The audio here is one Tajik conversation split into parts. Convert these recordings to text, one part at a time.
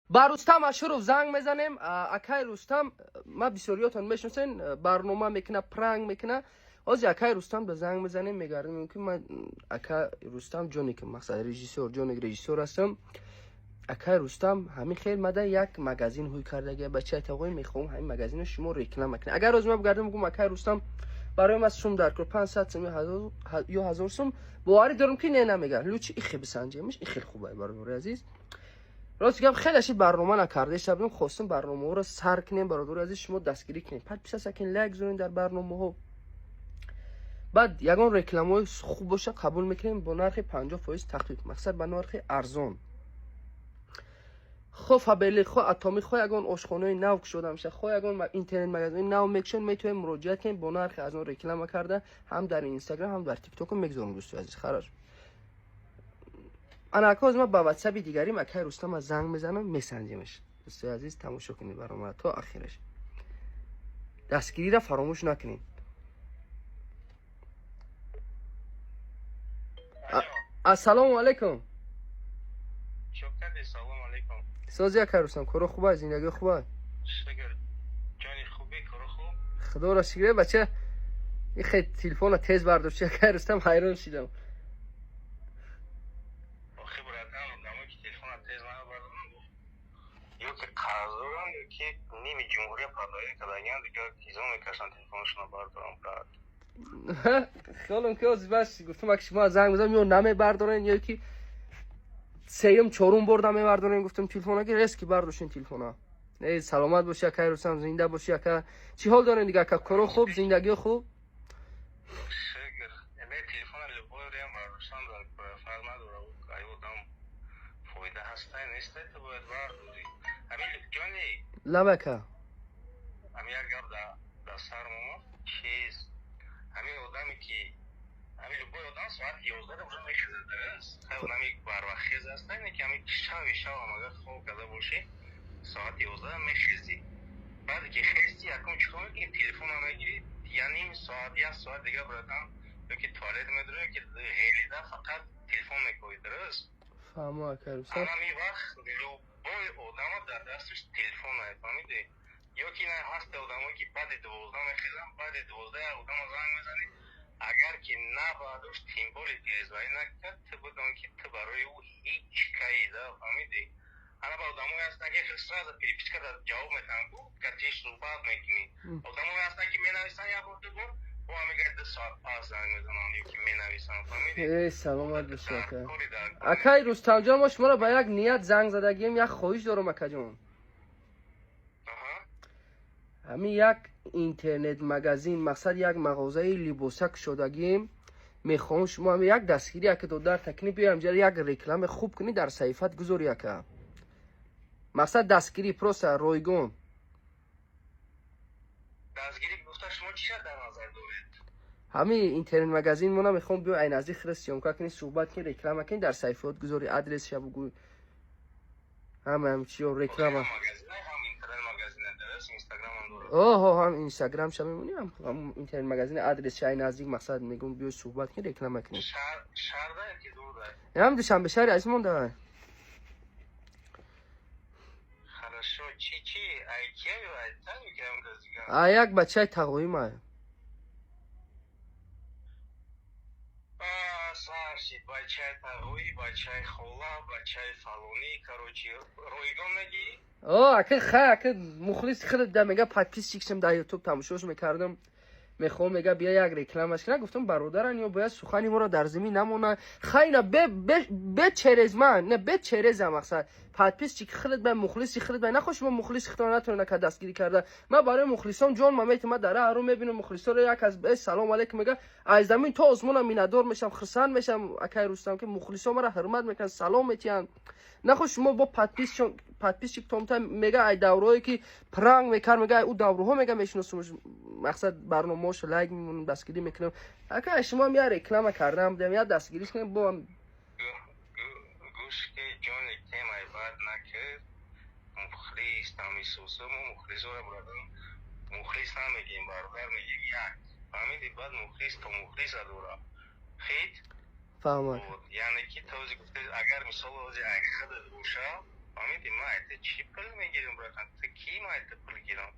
Ба Рустам Ашуров занг мезанем. Акай Рустам, ма бисёриётон мешиносен, барнома мекуна, пранк мекуна. Ҳозир акай Рустам ба занг мезанем, мегардем, мумкин ма ака Рустам ҷоник, мақсад режиссёр, ҷоник режиссёр ҳастам. Акай Рустам ҳамин хел мада як магазин ҳуй кардагия, бачаи тағои, мехоҳам ҳамин магазинро шумо реклама кунед. Агар ҳозир ма бигардам, бигӯм акай Рустам, барои ман сум дар кор 500 сум ё 1000 сум, боварӣ дорам ки не намегӯяд. Лучше ихе бисанҷемш, и хел хубай, бародари азиз. Рости гап, хеле ши барнома накарда будем, хостем барномаҳоро сар кунем. Бародари азиз, шумо дастгирӣ кунед, подписаться кунед, лайк зонед дар барномаҳо. Баъд ягон рекламаҳои хуб боша, қабул мекунем бо нархи 50% тахфиф, мақсад ба нархи арзон. Хо Фаберлик, хо Атоми, хо ягон ошхонаи нав кушода меша, хо ягон интернет магазини нав мекушем, метавонем муроҷиат кунем, бо нархи арзон реклама карда, ҳам дар Инстаграм, ҳам дар Тиктоку мегузорем, дӯстои азиз. Хорош, ана ака, ҳозир ман ба ватсаби дигарим акай Рустама занг мезанам, месанҷемаш. Дӯстои азиз, тамошо кунед баромада то ахираш, дастгириро фаромӯш накунед. Ассалому алайкум. Сози, акай Рустам, коро хуба, зиндагӣ хуба? Худоро шукр. Бача, ихе телефона тез бардошти, акай Рустам, ҳайрон шидам. Ё ки қарздорам, ё ки ними ҷумҳурия пардохт кардагиам, дигар ҳизом мекашанд телефонашонро бардорам, брат. Хиёлам ки ҳозир бас гуфтам, аки шумо занг бизанам, ё намебардорен, ё ки сеюм чорум бор намебардорен. Гуфтам телефона ки резки бардоштен телефона. Э, саломат боши, акай Рустам, зинда боши, ака. Чӣ ҳол дорен дига, ака? Коро хуб, зиндагиё хуб? Шукр. Не, телефона любой рем бардоштан дар фарқ надорад, ай одам фоида ҳастай нестай, ту бояд бардорӣ. Ҳамин ҷони. Лаб, ака. Ҳамин як гап дар сарам омад, чиз, ҳамин одаме ки ҳамин любой одам соати 11 уже мехезад, дуруст? Хай, одами барвақтхез ҳастай, не ки ҳамин шави шавам агар хоб карда бошӣ, соати 11 мехезӣ. Баъде ки хести, якум чӣ кор мекунӣ? Телефона мегирӣ, я ним соат, як соат дига, братан, ё ки туалет медурӣ, ё ки ғелида фақат телефон мекунӣ, дуруст? Фаҳмо, акай Рустам. Ҳамин вақт любой одама дар дасташ телефон ай, фаҳмидӣ? Ё ки на, ҳаста одамое ки баъди 12 мехезанд, баъди 12 як одама занг мезанӣ, агар ки набардошт, тем более перезвонить накард, ту бидон ки ту барои ӯ ҳеҷ каида, фаҳмидӣ? Ана ба одамое ҳастанд ки сразу переписка ҷавоб метаҳанд, кати суҳбат мекунӣ. Одамое ҳастанд ки менависанд як бор, ду бор, бо мегӯяд 2 соат пас занг мезанам ё ки менависам, фаҳмидӣ? Э, саломат боши, ака. Акай Рустамҷон, мо шуморо ба як ният занг задагием, як хоҳиш дорам, акаҷон. Ҳамин як интернет магазин, мақсад як мағозаи либоса кушодагием, мехоҳам шумо ҳамин як дастгирӣ, ака, додар такни, биёям ҷара як реклама хуб кунӣ, дар саҳифат гузорӣ, ака. Мақсад дастгирӣ, просто ройгон. Дастгирӣ гуфта шумо чӣ дар назар доред? Ҳамин интернет магазин мона мехоҳам биё, ай наздик хира съёмка кунӣ, суҳбат кунӣ, реклама кунӣ, дар саҳифаот гузорӣ, адресша бугӯй, ҳама ҳам чиё реклама. Оҳо, ҳам Инстаграм ша мемонӣ, ҳам интернет магазин адресша ай наздик, мақсад мегӯм, биё суҳбат кунӣ, реклама кунӣ. Ҳам Душанбе шаҳри азиз монда. А як бачаи тағоима. Бачаи тағоӣ, бачаи хола, бачаи фалонӣ, короче, ройгон мегӣ? О, ака, хай, ака, мухлиси худат да, мега, подписчик шам, дар Ютуб тамошош мекардам, мехоҳам, мега, бия як рекламаш кунам. Гуфтам, бародаран, ё бояд сухани моро дар замин намона. Хайна бе через ман, не бе череза, мақсад подписчик худат ба, мухлиси худат ба, нахош шумо мухлиси худро натавонед ка дастгирӣ карда. Ман барои мухлисон ҷон ма метам, ман дар ҳару мебинам мухлисоро, як аз э салом алейкум мега, аз замин то осмонам миннатдор мешам, хурсанд мешам, акай Рустам, ки мухлисон маро ҳурмат мекунанд, салом метиҳанд. Нахош шумо бо подписчик томта, мега, ай даврое ки пранк мекард, мега, ӯ давруҳо, мега, мешиносам, мақсад барномаҳошо лайк мемонам, дастгирӣ мекунам. Ака, шумо як реклама кардам будем, як дастгирӣ кунем бо. Гӯш ки, ҷони, темаи бад накард, мухлис тамисусу, мо мухлисоро, бирадан, мухлис намегем, бародар мегем, як, фаҳмидӣ? Баъд мухлис то мухлиса дора хит. Фаҳмад. Яъне ки то ози гуфте, агар мисол ози ай худат боша. Фаҳмидӣ, ман айта чӣ пул мегирам, братан? Ту ки ман айта пул гирам?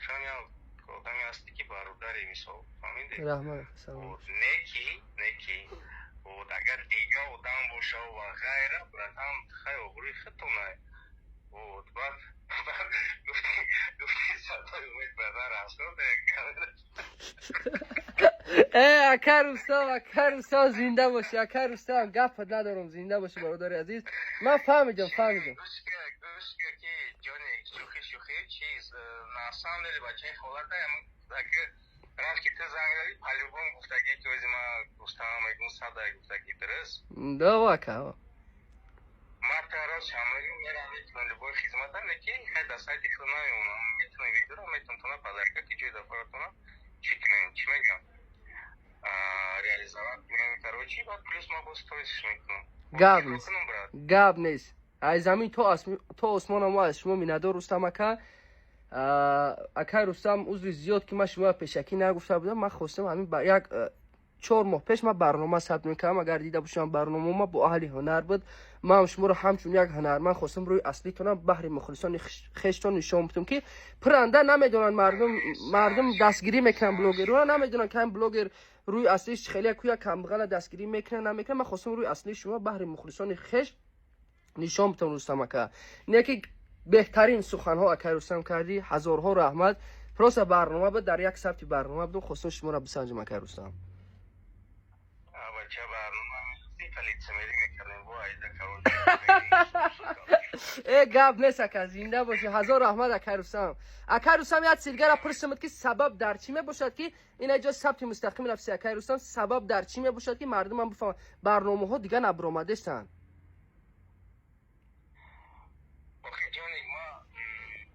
Ту як одаме ҳастӣ, ки бародари, мисол, фаҳмидӣ? Раҳмат, салом. Неки, неки, вот агар дига одам боша ва ғайра, братан, хай, обрӯи худтонай. Вот баъд гуфти садои умед, братан, расход камера. Э, ака Рустам, ака Рустам, зинда бошӣ, ака Рустам, гапат надорам, зинда бошӣ, бародари азиз. Ман фаҳмидам, фаҳмидам. Гӯш ка, ки ҷони, шӯхӣ шӯхӣ, чиз, на самом деле бачаи холата рафт, ки ту занг задӣ, по-любому гуфтагӣ, ки ози ман Рустам мегум, сада гуфтагӣ, дуруст? Да, ака. Ман тароз шамрегум, мерам, метунам любой хизмата, лекин хай, дар сайти худ намемонам, метунам видеоро, метунам тона подарка, ки ҷои дафоратона чӣ кунем, чӣ мегам, реализовать кунем, короче, баъд плюс ма боз тоисш мекунам. Гап нест, гап нест. Аз замин то осмона мо аз шумо миннатдор, Рустам ака. Акай Рустам, узри зиёд, ки ман шумо пешакӣ нагуфта будам. Ман хостам ҳамин як 4 моҳ пеш ман барнома сабт мекардам, агар дида бошам, барномама бо аҳли ҳунар буд. Ман шуморо ҳамчун як ҳунарманд хостам рӯи аслитонам баҳри мухлисони хештон нишон бидам, ки пуранда намедонанд мардум. Мардум дастгирӣ мекунанд блогерро, намедонанд, ки ҳам блогер рӯи аслиш хеле ку як камбағала дастгирӣ мекунанд, намекунанд. Ман хостам рӯи аслии шумо баҳри мухлисони хеш нишон бидам, Рустам ака. Не ки беҳтарин суханҳо, акай Рустам, кардӣ, ҳазорҳо раҳмат. Просто барнома буд, дар як сабти барнома будам, хостам шуморо бисанҷам, акай Рустам. Бача, барнома лицемерӣ мекардем бо айда, короче. Э, гап нест, ака, зинда бошӣ, ҳазор раҳмат, акай Рустам. Акай Рустам, як силгара пурсимад, ки сабаб дар чӣ мебошад, ки ина ҷо сабти мустақим рафти, акай Рустам, сабаб дар чӣ мебошад, ки мардумам бифаҳманд, барномаҳо дига набуромадестанд? Охи, ҷоник, ма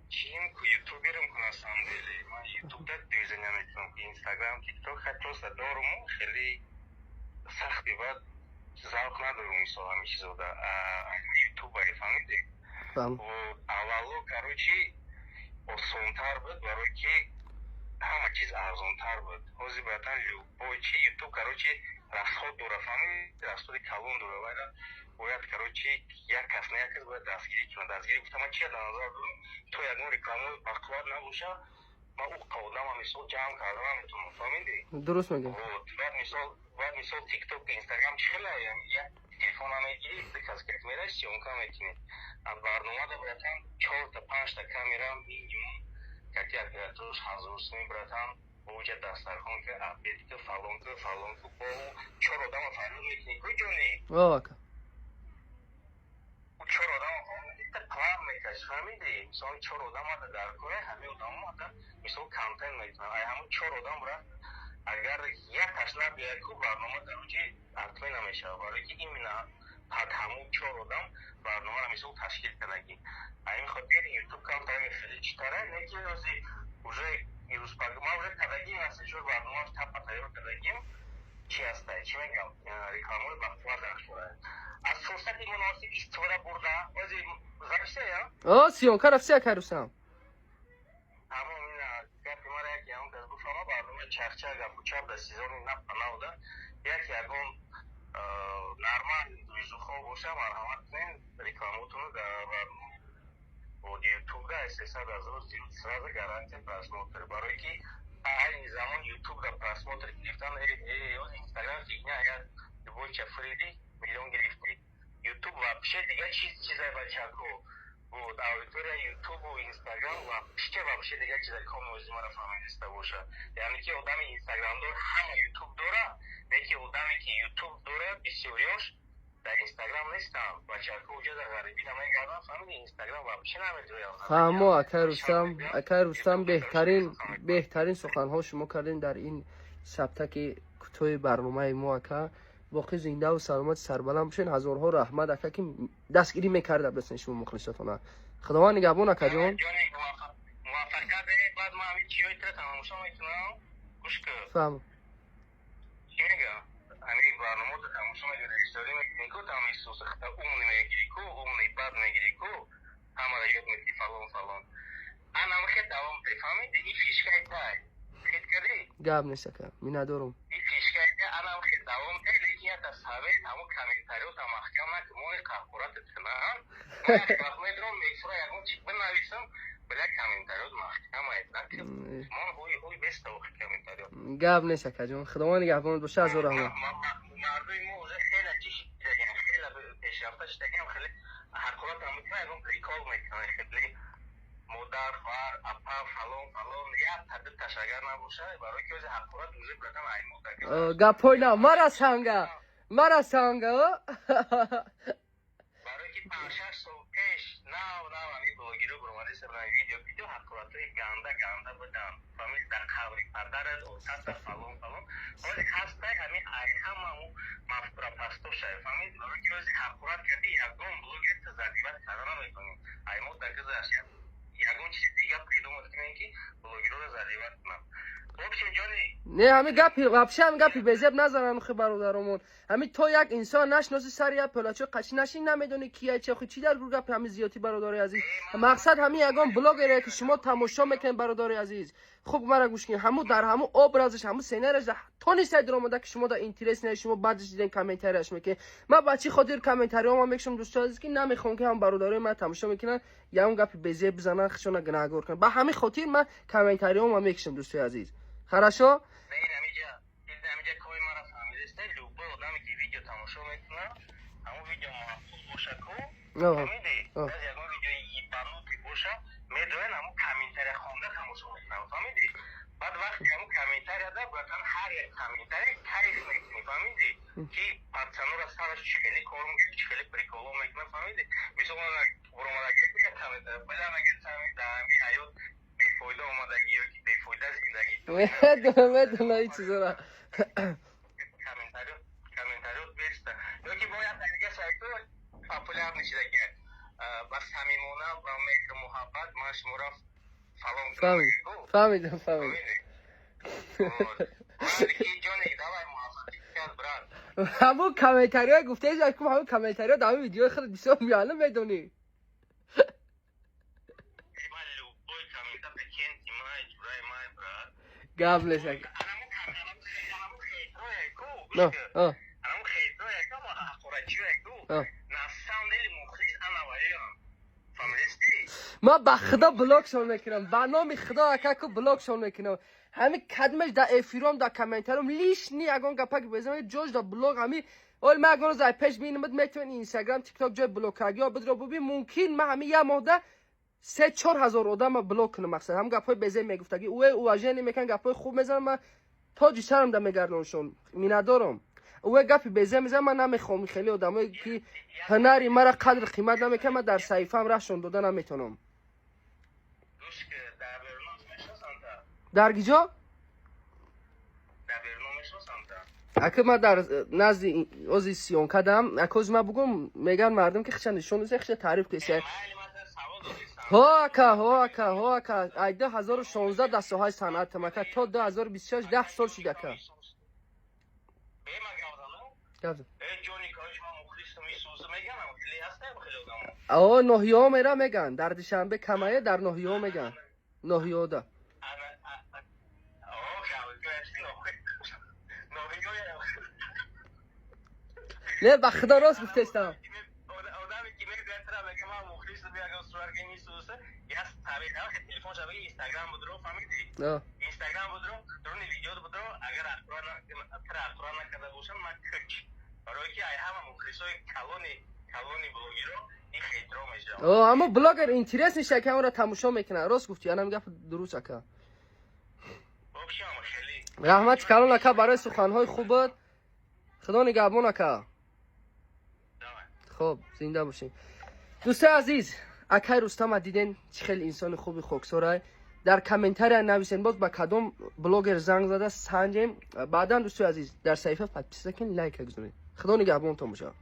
чием ку, ютуберам ку, на самом деле ман ютубда движения мекунам ку, Инстаграм, Тикток хай просто доруму, хеле сахти, баъд завқ надорум, мисол, ҳамин чизода, ютуба, фаҳмидӣ? Аввало, короче, осонтар буд, барое ки ҳама чиз арзонтар буд. Ҳозир, братан, любой чи ютуб, короче, расход дора, фаҳмидӣ? Расходи калон дора. Вайра бояд, короче, як кас на як кас бояд дастгирӣ кунад. Дастгирӣ гуфта, ман чия дар назар дорам? То ягон рекламаи бақувват набоша, ман ӯ одама, мисол, ҷамъ карда наметавонам, фаҳмидӣ? Дуруст мегӯям. Баъд, мисол, Тикток, Инстаграм чӣ хела? Як телефона мегирӣ, ду кас ки мераи, съёмка мекунӣ. А барномада, братан, чорта, панҷта камера минимум, как операторш 1000 сумӣ, братан, боҷа дастархон ки, обед ки, фалон ки, фалон ки, бо чор одама фарёд мекунӣ ку, ҷони. Ака. Чор одама план мекашӣ, фаҳмидӣ? Мисол, чор одам ада дар кора, ҳамин одамода, мисол, контент мекунад. Ай ҳамун чор одам, брат, агар якаш набияд ку, барнома, короче, отмена намешавад, барое ки именно пад ҳамун чор одам барномаро, мисол, ташкил кардагӣ. Ҳамин хотир ютуб камтар хеле читара, не ки ози уже ирӯзпага уже кардагим, ҳаст чор барнома тапа тайёр кардагим. Чи ҳаста, чӣ мегам, рекламаҳои бақувват дар аз фурсати муносиб истифода бурда. Ози записа я? О, съёмка рафти, акай Рустам. Ҳамон ина гапи мара яке ҳамон кас бифаҳма. Барномаи чахчах, гапу чап дар сезони навда яке ягон нормал движухо боша, марҳамат кунед, рекламаотонро дар ютубда 300 000 зиёд, сразу гарантия просмотр, барое ки айни замон ютубда просмотр гирифтан, Инстаграм фигня, агар любой ча фриди миллион гирифтӣ, ютуб вообще дига чиз, чизай, бачако. Вот аудитория ютубу Инстаграм вообще, вообще дига чиза, комози мара фаҳмидаста боша. Яъне ки одами инстаграмдор ҳама ютуб дора, не ки одаме ки ютуб дора, бисёриёш дар Инстаграм нестанд, бачако, уҷа дар ғарибӣ намегарданд, фаҳмиди? Инстаграм вообще намедоям. Фаҳмо, акай Рустам. Акай Рустам, беҳтарин, беҳтарин суханҳо шумо кардем дар ин сабтаки кӯтоҳи барномаи мо, ака. Боқӣ зиндаву саломати, сарбаланд бошед. Ҳазорҳо раҳмат, ака, ки дастгирӣ мекарда бисен шумо мухлисотона. Худованд нигаҳбон, акаҷон. Муваффақият. Баъд ман ҳамин чиёи тира тамошо мекунам, гӯш кун. Фаҳм. Чӣ мегам, ҳамин барномаро тамошо мекунӣ, режиссёрӣ мекунӣ ку, там исусихта умный мегирӣ ку, умный бад мегирӣ ку, ҳамаро ёд медиҳӣ, фалон, фалон, анам хе давом де, фаҳмидӣ? Ин фишкаи тай хит кардӣ. Гап нест, ака, миннатдорум. Ин фишкаи тай, анам хе давом де, лекин Ята совет, ҳамун комментариёта маҳкам накун, мо қаҳқуратат кунам. Мо як вақт медорам, мефура, ягон чи бинависам, бля, комментариёт маҳкам айт накун. Мон ҳуй ҳуй беста охи комментариёт. Гап нест, акаҷон, Худованд нигаҳбонат боша, ҳазор раҳмат. Мардуми мо уже хеле чӣ шидагиам, хеле пешрафта шидагиам, хеле ҳақорат мекунан, ягон прикол мекунан, хеле модар, хоҳар, апа, фалон фалон, як тадибташ агар набоша, барои ки ози ҳақорат уже, братан, ай модар. Гапҳои нав мара санга, мара санга. Барои ки 5-6 сол пеш нав нав ҳамин блогеро буромадиста буданд, видео ҳақоратҳои ганда ганда буданд, фамил дар қабри падарат, отата, фалон фалон. Ҳози ҳастай ҳамин ай ҳамау мафкура пастоша, фаҳмид? Барои ки ози ҳақорат кардӣ, ягон блогер ту задевать карда наметавонӣ. Ай мо дар гузашт ягон чизи дига придумать кунем, ки блогерро задевать кунам. В общем, ҷони. Не, ҳамин гапи, вообще ҳамин гапи безеб назанан хи бародаромон. Ҳамин то як инсон нашиноси, сари як пёлачо қачи нашин, намедони кия, че, хи чӣ дар гур гапи ҳамин зиёдӣ. Бародари азиз, мақсад ҳамин ягон блогере ки шумо тамошо мекунед, бародари азиз, хуб мара гӯш кунед, ҳамун дар ҳамун образаш, ҳамун сценарияш тонистай даромада, ки шумо да интерес не, шумо баъдаш диден, комментарияш мекунед. Ман ба чӣ хотир комментариҳома мекушам, дӯстои азиз, ки намехоҳам, ки ҳам бародарои ман тамошо мекунанд, ягон гапи безеб бизананд, худшона гунаҳгор кунанд. Ба ҳамин хотир ман комментариҳома мекушам, дӯстои азиз. Хорошо? Не, ин амиҷа кои мара фаҳмидеста, любой одаме ки видео тамошо мекунад, ҳамон видео маъқул боша ку, фаҳмиди, аз ягон видеои ебанутый боша, медоян, ҳамон комментария хонда тамошо мекунам, фаҳмиди? Баъд вақти ҳамон комментарияда, братан, ҳар як комментария кайф мекунӣ, фаҳмиди, ки пацанора сараш чӣ хеле кор мекунад, чӣ хеле приколо мекунад, фаҳмиди? Мисол, буромадаги як комментария, бля, мега, дар ҳамин ҳаёт бефоида омадагӣ ё ки бефоида зиндагӣ. Медонам, медонам ин чизора. Комментариот беста. Ё ки бояд дига сайтҳо популярный шидаги, ба самимона, ба меҳру муҳаббат ман шуморо фалон. Фаҳмидам, фаҳмидам. Ҷони, давай, муваффақият, брат. Ҳамун комментариҳое гуфтаи, ҳамун комментариҳо дар ҳамин видеои хеле бисёр меяна, медонӣ. Ман любой комментар кенти май, ҷураи май, брат. Гап нест. Анаму хейтрое ку, ҳақорачие ку, на самом деле мухлис анаваён, фаҳмидисти? Ман ба худо блокшон мекунам, ба номи худо, акаку, блокшон мекунам. Ҳамин кадмеш дар эфиром, дар комментаром лишний ягон гапак безам, ҷош дар блок. Ҳами ол ман ягон рӯз ай пеш бинамад, метавон Инстаграм, Тикток, ҷои блоккагиҳо бидро бубин. Мумкин ман ҳамин як моҳда 3-4 ҳазор одама блок кунам. Мақсад, ҳам гапҳои безеб мегуфтагӣ, уе уважение мекунам, гапҳои хуб мезанам, ман тоҷи сарам да мегардоншон, миннатдорам. Уе гапи безеб мезанам, ман намехоҳам. Хеле одамое ки ҳунари мара қадр қимат намекунам, ман дар саҳифаам раҳшон дода наметавонам. Гӯш, дар Берно мешиносам-та? Дар гиҷо? Дар Берно мешиносам-та? Ака, ман дар назди ози съёмка дам, ака, ози ман бугум, меган мардум, ки хича нишон деса, хича таъриф кеса. Майли, ман савол додистам. Ҳо, ака, ҳо, ака, ҳо, ака, ай 2016 дар соҳаи санъатам, ака, то 2026, 10 сол шуд, ака. Бема гавдану? Гап зан. Э, ҷони, короче, ман мухлисам, исуса меганам, хеле ҳастам, хеле одамо. О, ноҳияҳо мера меган, дар Душанбе камае, дар ноҳияҳо меган, ноҳияҳода. Ана, о, ноҳияҳо. Не, ба худо, рост гуфтестам. Одаме ки мегӯяд тра, мега, ман мухлисам, ягон сурат исуса, я ставид, телефон шабаги, Инстаграм будро, фаҳмидӣ? Инстаграм будро, дуруни видео будро, агар тра ақура накарда бошам, ман кӯч. Барои ки ай ҳама мухлисои калони калони блогеро ин хейтро мешавам. О, аммо блогер интересный ша, ки ҳамонро тамошо мекунад. Рост гуфтӣ, анам гап дуруст, ака. Вообщем, хеле. Раҳмати калон, ака, барои суханҳои хубат. Худо нигаҳбон, ака. Давай. Хоб, зинда бошем. Дӯстои азиз, акай Рустама диден, чӣ хеле инсони хуби хоксорай. Дар комментария нависен, боз ба кадом блогер занг зада санҷем. Баъдан, дӯстои азиз, дар саҳифа подписка кунед, лайка гузоред. Худо нигаҳбонтон бошад.